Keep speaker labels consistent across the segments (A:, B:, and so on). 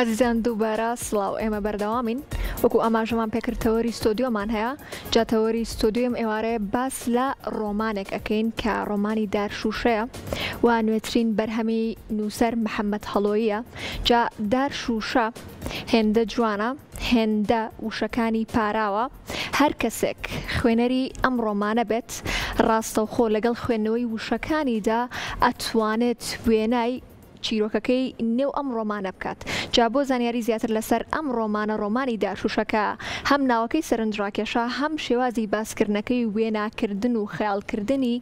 A: ئازیزان دووبارە سڵاو ئێمە بەردەوامین وەکو ئاماژەمان پێکرد تەوەری ستۆدیۆمان هەیە جا تەوەری ستۆدیۆم ئێوارەیە باس لە ڕۆمانێک ئەکەین کە ڕۆمانی دارشوشەیە و نوێترین بەرهەمی نووسەر محەممەد هەڵۆییە جا دارشوشە هێندە جوانە هێندە وشەکانی پاراوە هەر کەسێک خوێنەری ئەم ڕۆمانە بێت ڕاستەوخۆ لەگەڵ خوێندنەوەی وشەکانیدا ئەتوانێت وێنای چیرۆکەکەی نێو ئەم ڕۆمانە بکات. جا بۆ زانیاری زیاتر لەسەر ئەم ڕۆمانە ڕۆمانی دارشوشە کە هەم ناوەکەی سەرنجڕاکێشە هەم شێوازی باسکردنەکەی و وێناکردن و خەیاڵکردنی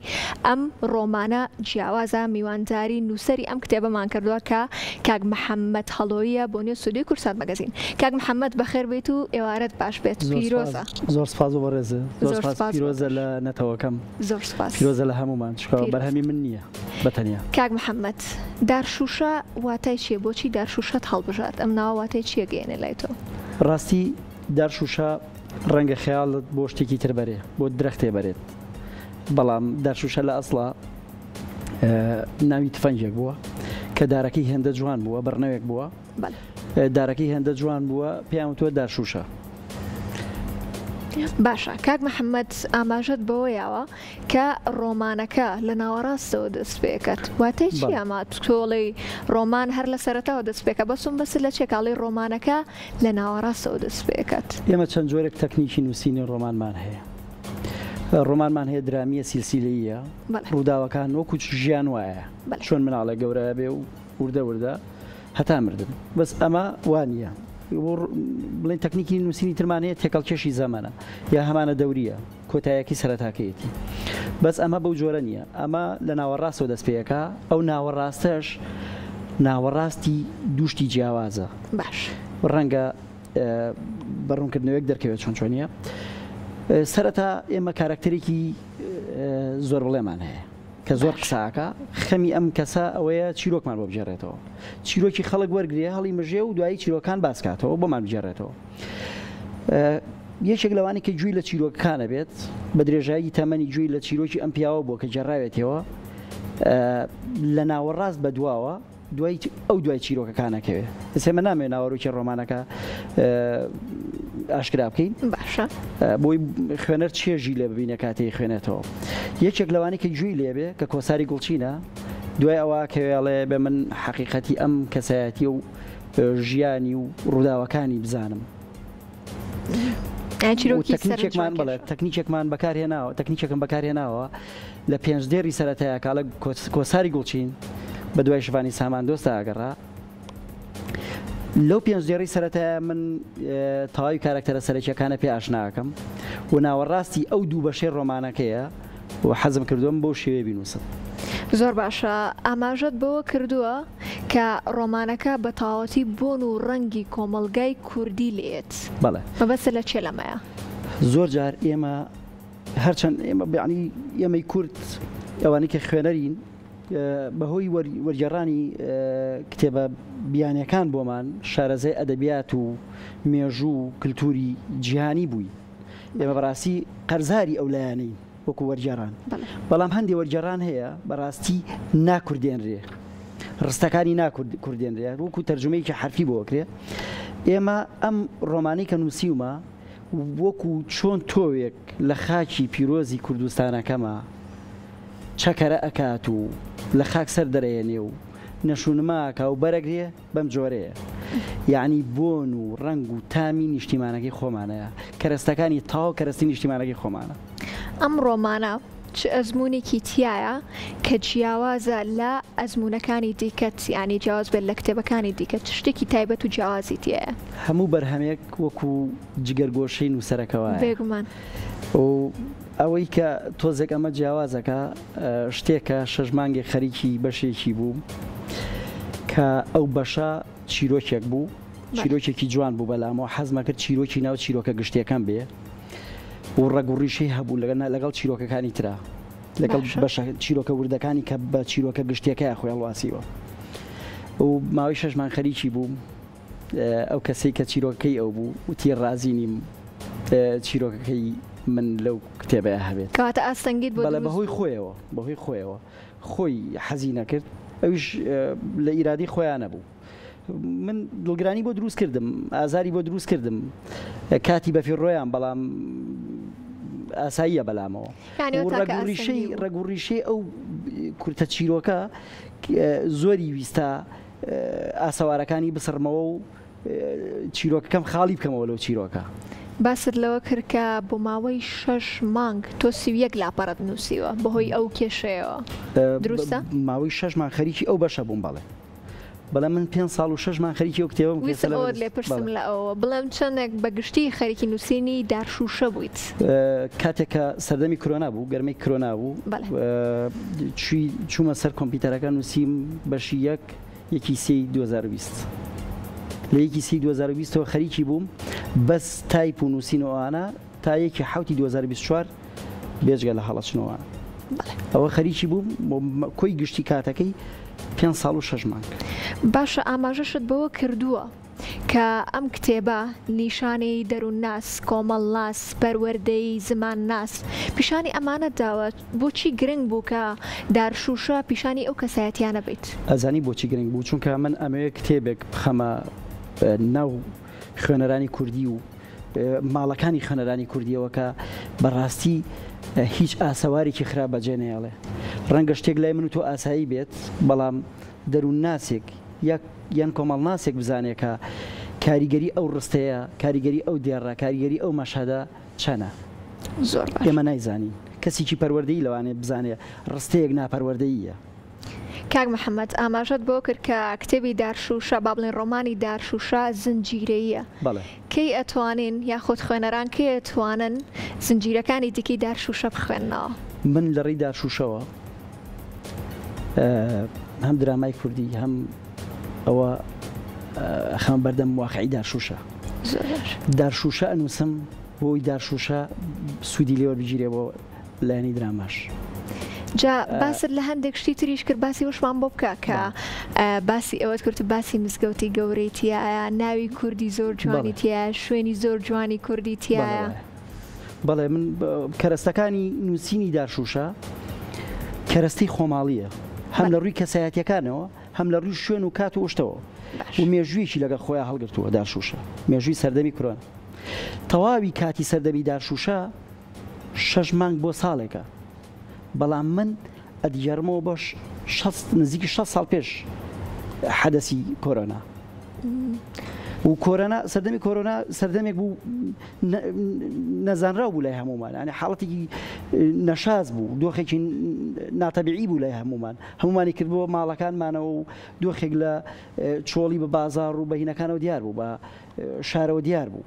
A: ئەم ڕۆمانە جیاوازە میوانداری نووسەری ئەم کتێبەمان کردووە کە کاک محەممەد هەڵۆییە بۆ نێو ستۆدیۆی کوردسات مەگەزین. کاک محەممەد بەخێر بێیت و ئێوارەت باش بێت.
B: زۆر سپاس
A: پیرۆزە.
B: زۆر سپاس بۆ بەڕێزت. زۆر
A: زۆر
B: سپاس
A: سپاس بۆ
B: پیرۆزە
A: تۆش.
B: لە نەتەوەکەم.
A: زۆر سپاس.
B: پیرۆزە لە هەموومان چونکە
A: پیرۆز.
B: بەرهەمی من نییە. بە تەنیا.
A: کاک محمد دارشوشە واتای چیە بۆچی دارشوشەت هەڵبژارد ئەم ناوە واتای چیە گەیەنێ لای تۆ؟
B: ڕاستی دارشوشە ڕەنگە خەیاڵت بۆ شتێکی تر بەرێ بۆ درەختێ بەرێت بەڵام دارشوشە لە ئەسڵا ناوی تفەنگێک بووە کە دارەکەی هێندە جوان بووە بڕنەوێک بووە دارەکەی هێندە جوان بووە پێیان وتووە دارشوشە.
A: باشە کاک محمد ئاماژەت بەوە یاوە کە ڕۆمانەکە لە ناوەڕاستەوە دەست پێکات واتای چی ئەمە تۆڵەی ڕۆمان هەر لە سەرەتاوە دەست پێکە بەسم بەس لە چێکاڵی ڕۆمانەکە لە ناوەڕاستەوە دەست پێکات.
B: ئێمە چەند جۆرێک تەکنیکی نووسینی ڕۆمانمان هەیە ڕۆمانمان هەیە درامیە سیلسیلەییە ڕووداوەکان وەکو ژیان وایە چۆن مناڵێک گەورە بێ و وردە وردە هەتا مردن بەس ئەمە وانە بڵێن تەکنیکی نووسینی ترمان هەیە تێکەڵکێشی زەمەنە یا هەمانە دەوریە کۆتایەکەی سەرەتاکەیەتی بەس ئەمە بەو جۆرە نییە ئەمە لە ناوەڕاستەوە دەست پێەکە ئەو ناوەڕاستەش ناوەڕاستی دوشتی جیاوازە
A: باش
B: ڕەنگە بە ڕوونکردنەوەیەک دەرکەوێت چۆن چۆنیە سەرەتا ئێمە کارکتەرێکی زۆر بڵێمان هەیە کە زۆر قساکە خەمی ئەم کەسە ئەوەیە چیرۆکمان بۆ بگێڕێتەوە چیرۆکی خەڵک وەرگێ هەڵی مژێ و دوایی چیرۆکان باسکاتەوە بۆمان بگێڕێتەوە یەکێک لەوانەی کە گوێی لە چیرۆکەکانە بێت، بە درێژایی تەمەنی گوێی لە چیرۆکی ئەم پیاوە بووە کە گێڕاوێتیەوە، لە ناوەڕاست بە دواوە دوای ئەو دوای چیرۆکەکان ئەکەوێ. ئێستا ئێمە نامەوێت ناوەرۆکی ڕۆمانەکە ئاشکرا بکەین.
A: باشە.
B: بۆی خوێنەر چێژی لێ ببینێ کاتێ خوێنێتەوە. یەکێک لەوانەی کە گوێی لێ بێ کە کۆساری گوڵچینە، دوای ئەوە ئەکەوێ ئەڵێ بێ من حەقیقەتی ئەم کەسایەتیە و ژیانی و ڕووداوەکانی بزانم. تەکنیکێکمان بڵێ تەکنیکێکمان بەکارهێناوە تەکنیکێکم بەکارهێناوە لە پێنج دێری سەرەتایە کاڵە کۆساری گوڵچین بە دوای شڤانی سامان دۆستا ئەگەڕا لەو پێنج دێڕی سەرەتایە من تەواوی کارکتەرە سەرەکیەکانە پێ ئاشناکەم و ناوەڕاستی ئەو دوو بەشەی ڕۆمانەکەیە و حەزم کردووە بەو شێوەیە بینووسم.
A: زۆر باشە ئاماژەت بەوە کردووە کە ڕۆمانەکە بە تەواوەتی بۆن و ڕەنگی کۆمەڵگای کوردی لێیەت.
B: بەڵێ.
A: مەبەستت لە چیە لەمەیا؟
B: زۆر جار ئێمە هەرچەند ئێمە یەعنی ئێمەی کورد ئەوانەی کە خوێنەرین بەهۆی وەرگێڕانی کتێبە بیانیەکان بۆمان شارەزای ئەدەبیات و مێژوو و کلتوری جیهانی بووین. ئێمە بەڕاستی قەرزاری ئەو لایەنەین وەکو وەرگێڕان. بەڵام هەندێ وەرگێڕان هەیە بەڕاستی ناکوردێنرێ، ڕستەکانی ناکوردێنرێ، وەکو تەرجومەیەکی حەرفی بۆ ئەکرێ. ئێمە ئەم ڕۆمانەی کە نووسیومە وەکو چۆن تۆوێک لە خاکی پیرۆزی کوردستانەکەما چەکەرە ئەکات و لە خاک سەر دەرەیەنێ و نەشونما ئەکا و بەرەگرێ، بەم جۆرەیە. یەعنی بۆن و ڕەنگ و تامی نیشتیمانەکەی خۆمانەیە. کەرەستەکانی تەواو کەرەستی نیشتیمانەکەی خۆمانە.
A: ئەم ڕۆمانە چ ئەزموونێکی تیایە کە جیاوازە لە ئەزموونەکانی دیکەت، یانی جیاواز بێت لە کتێبەکانی دیکە، چ شتێکی تایبەت و جیاوازی تیایە؟
B: هەموو بەرهەمێک وەکوو جگەرگۆشەی نووسەرەکە وایە.
A: بێگومان.
B: و ئەوەی کە تۆزێک ئەمە جیاوازەکە شتێکە شەش مانگێک خەریکی بەشێکی بووم کە ئەو بەشە چیرۆکێک بوو چیرۆکێکی جوان بوو بەلامەوە حەزمە کرد چیرۆکی ناو چیرۆکە گشتیەکەم بێ و ڕەگ و ڕیشەی هەبوو لەگەڵ لەگەڵ چیرۆکەکانی ترا لەگەڵ بەشە چیرۆکە وردەکانی کە بە چیرۆکە گشتیەکەی خۆی هەڵواسیوە و ماوەی شەش مانگ خەریکی بووم ئەو کەسەی کە چیرۆکەکەی ئەو بوو وتی ڕازی نیم چیرۆکەکەی من لەو کتێبەیا هەبێت.
A: کەواتە ئاستەنگیت بۆ
B: بەڵێ
A: دروست
B: بەهۆی
A: بوو.
B: خۆیەوە بەهۆی خۆیەوە خۆی حەزی نەکرد ئەویش لە ئیرادەی خۆیا نەبوو. من دڵگرانی بۆ دروست کردم ئازاری بۆ دروست کردم کاتی بەفیڕۆیان بەڵام ئاساییە بەلامەوە ڕەگوڕیشەی ڕەگوڕیشەی ئەو کورتە چیرۆکە زۆری ویستە ئاسەوارەکانی بسڕمەوە و چیرۆکەکەم خاڵی بکەمەوە لەو چیرۆکە.
A: باست لەوە کرد کە بۆ ماوەی شەش مانگ تۆ 31 لاپەڕەت نووسیوە بەهۆی ئەو کێشەیەوە، دروستە؟
B: ماوەی شەش مانگ خەریکی ئەو بەشە بووم بەڵێ. بەڵێ من پێنج ساڵ و شەش مانگ خەریکی ئەو کتێبەم کە
A: ویستم ئەوەت لێ پرسم لە ئەوەوە بڵێم چەندێک بە گشتی خەریکی نووسینی دارشووشە بوویت؟
B: کاتێک کە سەردەمی کرۆنا بوو، گەرمەی کرۆنا بوو، چوومە سەر کۆمپیوتەرەکە نووسیم بەشی یەک، یەکی سێی 2020 لە یەکی سێی 2020 ەوە خەریکی بووم بەس تایپ و نووسین و ئەوانە تا یەکی حەوتی 2024 بێجگە لە هەڵەچنەوە ئەوە خەریکی بووم کۆی گشتی کاتەکەی پێ ساڵ و شەش مانگ.
A: باشە ئاماژەشت بەوە کردووە کە ئەم کتێبە نیشانی دەروونناس، کۆمەڵناس، پەروەردەیی، زمانناس پیشانی ئەمانەت داوە، بۆچی گرنگ بوو کە دارشووشە پیشانی ئەو کەسایەتیانە بەیت؟
B: ئەزانی بۆچی گرنگ بوو؟ چونکە من ئەمەوێ کتێبێک بخەمە ناو خوێنەرانی کوردی و ماڵەکانی خوێنەرانی کوردیەوە کە بەڕاستی هیچ ئاسەوارێکی خراپ بەجێ نەیەڵێ. ڕەنگە شتێک لای من و تۆ ئاسایی بێت، بەڵام دەروونناسێک یا یان کۆمەڵناسێک بزانێ کە کاریگەری ئەو ڕستەیە، کاریگەری ئەو دێڕە، کاریگەری ئەو مەشهەدە چەنە.
A: زۆر باش.
B: ئێمە نایزانین. کەسێکی پەروەردەیی لەوانەیە بزانێ ڕستەیەک ناپەروەردەییە.
A: کاک محەمەد ئاماژەت بەوە کرد کە کتێبی دارشووشە، با بڵێین ڕۆمانی دارشووشە زنجیرەییە.
B: بەڵێ.
A: کەی ئەتوانین یاخود خوێنەران کەی ئەتوانن زنجیرەکانی دیکەی دارشووشە بخوێننەوە؟
B: من لە ڕێی دارشووشەوە هەم درامای کوردی هەم ئەوە خەم بەردەم واقعی دارشوشە دارشوشە ئەنووسم بۆی دارشوشە سوودی لێوە بگیرێ بۆ لایەنی دراماش.
A: جا باست لە هەندێک شتی تریش کرد باسی وشمان بۆ بکە کە باسی ئەوەت کرد و باسی مزگەوتی گەورەی تایە ناوی کوردی زۆر جوانی تایە شوێنی زۆر جوانی کوردی تایە.
B: بەڵێ من کەرەستەکانی نووسینی دارشوشە کەرەستەی خۆماڵییە هەم لە ڕووی کەسایەتیەکانەوە هەم لە ڕووی شوێن و کات و شتەوە و مێژوویەکی لەگەڵ خۆیان هەڵگرتووە دارشوشە مێژووی سەردەمی کرۆن تەواوی کاتی سەردەمی دارشوشە شەش مانگ بۆ ساڵێکە بەڵام من ئەتگێڕمەوە بۆ شەست نزیکی 60 ساڵ پێش حەدەسی کۆرۆنا و کۆرۆنا سەردەمی کۆرۆنا سەردەمێک بوو نەزانراو بوو لای هەمومان ینی حاڵەتێکی نەشاز بوو دۆخێکی ناتەبیعی بوو لای هەمومان هەمومانی کرد بۆ ماڵەکانمانەوە و دۆخێک لە چۆڵی بە بازار و بەهینەکانەوە دیار بوو بە شارەوە دیار بوو.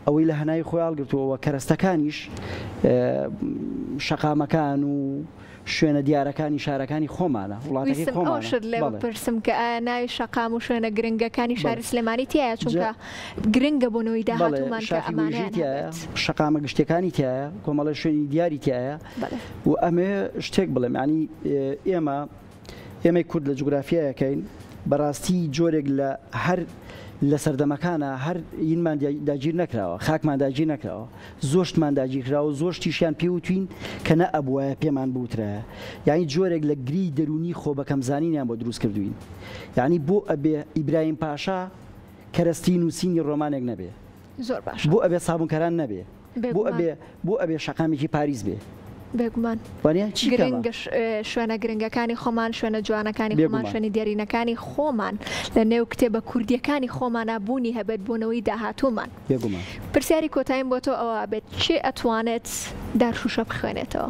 B: ئەوەی لە هەناوی خۆی هەڵگرتووە و کەرەستەکانیش شەقامەکان و شوێنە دیارەکانی شارەکانی خۆمانە، وڵاتەکەی
A: ویستم
B: خۆمانە.
A: ئەوەشت لێ
B: بەڵێ.
A: بپرسم کە ئایا ناوی شەقام و شوێنە گرنگەکانی
B: بەڵێ.
A: شاری سلێمانی تیایە؟
B: جا
A: چونکە گرنگە بۆ نەوەی
B: بەڵێ،
A: داهاتوومان کە
B: شاخی گۆیژەی
A: ئەمانەیان
B: تیایە،
A: هەبێت.
B: شەقامە گشتیەکانی تیایە، کۆمەڵێ شوێنی دیاری تیایە
A: بەڵێ.
B: و ئەمەوێ شتێک بڵێم یانی ئێمە ئێمەی کورد لە جوگرافیایەکەین بەڕاستی جۆرێک لە هەر لە سەردەمەکانە هەر یینمان داگیر نەکراوە خاکمان داگیر نەکراوە زۆر شتمان داگیر کراوە زۆر شتیشیان پێ وتوین کە نە ئەبوایە پێمان بوترایە یانی جۆرێک لە گری دەروونی خۆ بەکەمزانینیان بۆ دروست کردوین یانی بۆ ئەبێ ئیبراهیم پاشا کەرەستی نووسینی ڕۆمانێک نەبێ
A: زۆر باشە.
B: بۆ ئەبێ سابونکەران نەبێ بۆ
A: بێگومان.
B: ئەبێ بۆ ئەبێ شەقامێکی پاریس بێ
A: بێگومان.
B: وانە چی کەمە؟
A: گرنگە شوێنە گرنگەکانی خۆمان، شوێنە جوانەکانی خۆمان،
B: بێگومان.
A: شوێنە دێرینەکانی خۆمان لە نێو کتێبە کوردییەکانی خۆمانا بوونی هەبێت بۆ نەوەی داهاتوومان.
B: بێگومان.
A: پرسیاری کۆتاییم بۆ تۆ ئەوە ئەبێت کێ ئەتوانێت دارشووشە بخوێنێتەوە؟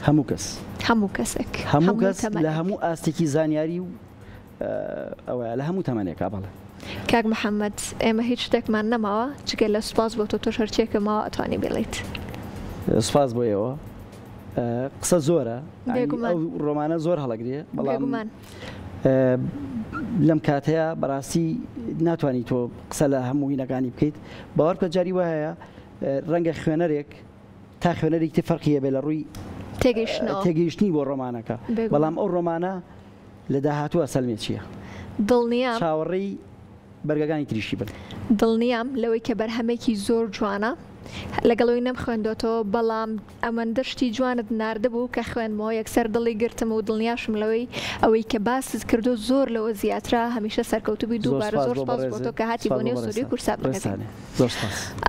B: هەموو کەس.
A: هەموو کەسێک.
B: هەموو
A: هەموو
B: کەس لە
A: تەمەنێک.
B: هەموو ئاستێکی زانیاری و ئەوەیە لە هەموو تەمەنێکا بەڵێ.
A: کاک محەمەد ئێمە هیچ شتێکمان نەماوە جگە لە سوپاس بۆ تۆ تۆش هەرچیەکە ماوە ئەتوانی بیڵێیت.
B: سوپاس بۆ ئێوە قسە زۆرە
A: بێگومان.
B: ئەو ڕۆمانە زۆر هەڵەگرێ بەڵام
A: بێگومان.
B: لەم کاتەیە بەڕاستی ناتوانانی تۆ قسە لە هەموو هینەکانی بکەیت باوەڕ بکە جاری وایە ڕەنگە خوێنەرێک تا خوێنەرێکی تر فەرقی هەبێ لە ڕووی
A: تێگەیشتنەوە.
B: تێگەیشتنی بۆ ڕۆمانەکە
A: بێگومان.
B: بەڵام ئەو ڕۆمانە لە داهاتووە سەلمێ چییە؟
A: دڵنیام.
B: چاوەڕێی بەرگەکانی تریشی بن.
A: دڵنیام لەوەی کە بەرهەمێکی زۆر جوانە. لەگەڵ ئەوەی نەمخوێندۆتەوە بەڵام ئەوەندە شتی جوانت ناردبوو کە خوێندمەوە یەکسەر دڵی گرتم و دڵنیاشم لەوەی ئەوەی کە باست کردو زۆر لەوە زیاترە هەمیشە سەرکەوتوبی
B: زۆر
A: دووبارە
B: سپاس
A: زۆر
B: بۆ
A: سپاس بۆ
B: بەڕێزت
A: تۆ کە هاتی
B: سپاس
A: بۆ
B: بۆ
A: نێو ستۆدیۆی
B: بەڕێزتان
A: کورسات مەگەزین.
B: ڕێزتانێ زۆر سپاس.